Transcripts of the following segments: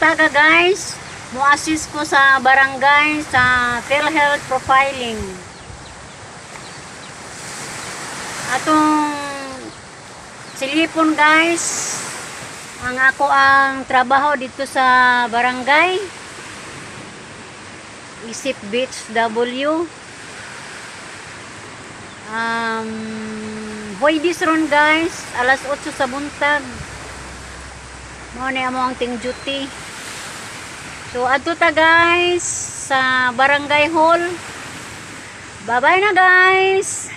buntaga, guys. Mo-assist ko sa barangay sa PhilHealth profiling. Atong silipon, guys, ang ako ang trabaho dito sa barangay. Isip Beach W. Hoydis ron, guys, alas 8 sa buntag. Mao ni amo ang ting duty. So adto ta, guys, sa barangay hall. Bye-bye na, guys.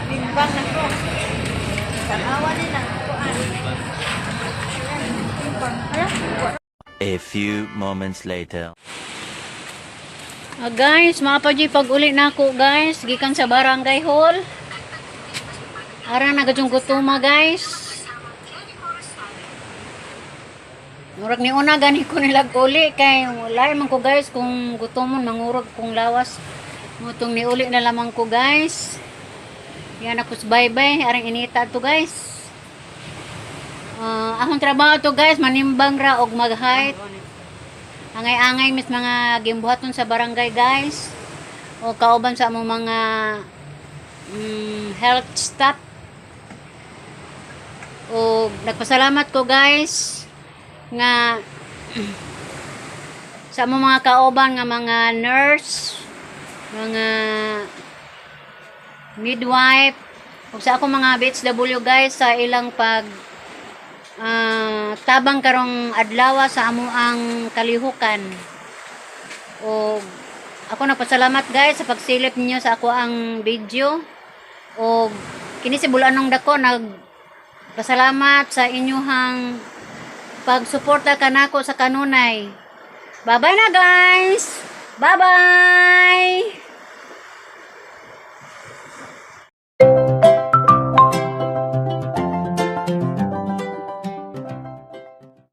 Timbang na ko. Tanawa ni na. Kuan. A few moments later. Ah, guys, mga pa pag uli na ako, guys, gikan sa barangay hall. Ara na gadyong gutuma, guys. Murag ni una gani ko nilag uli kay wala man ko, guys, kung gutomon mangurog kong lawas. Mutong ni uli na lamang ko, guys. Yan ako sa bye-bye, arang inita to, guys. Ah, akong trabaho to, guys, manimbang ra og mag-height. Angay-angay mis mga gimbuhaton sa barangay, guys, o kauban sa among mga health staff. O nagpasalamat ko, guys, nga sa among mga kauban nga mga nurse, mga midwife ug sa akong mga BHW, guys, sa ilang pag tabang karong adlaw sa amuang kalihukan. O ako nagpasalamat, guys, sa pagsilip ninyo sa ako ang video. O kini si Bulanong Dako nagpasalamat sa inyuhang pagsuporta kanako sa kanunay. Bye-bye na, guys. Bye-bye.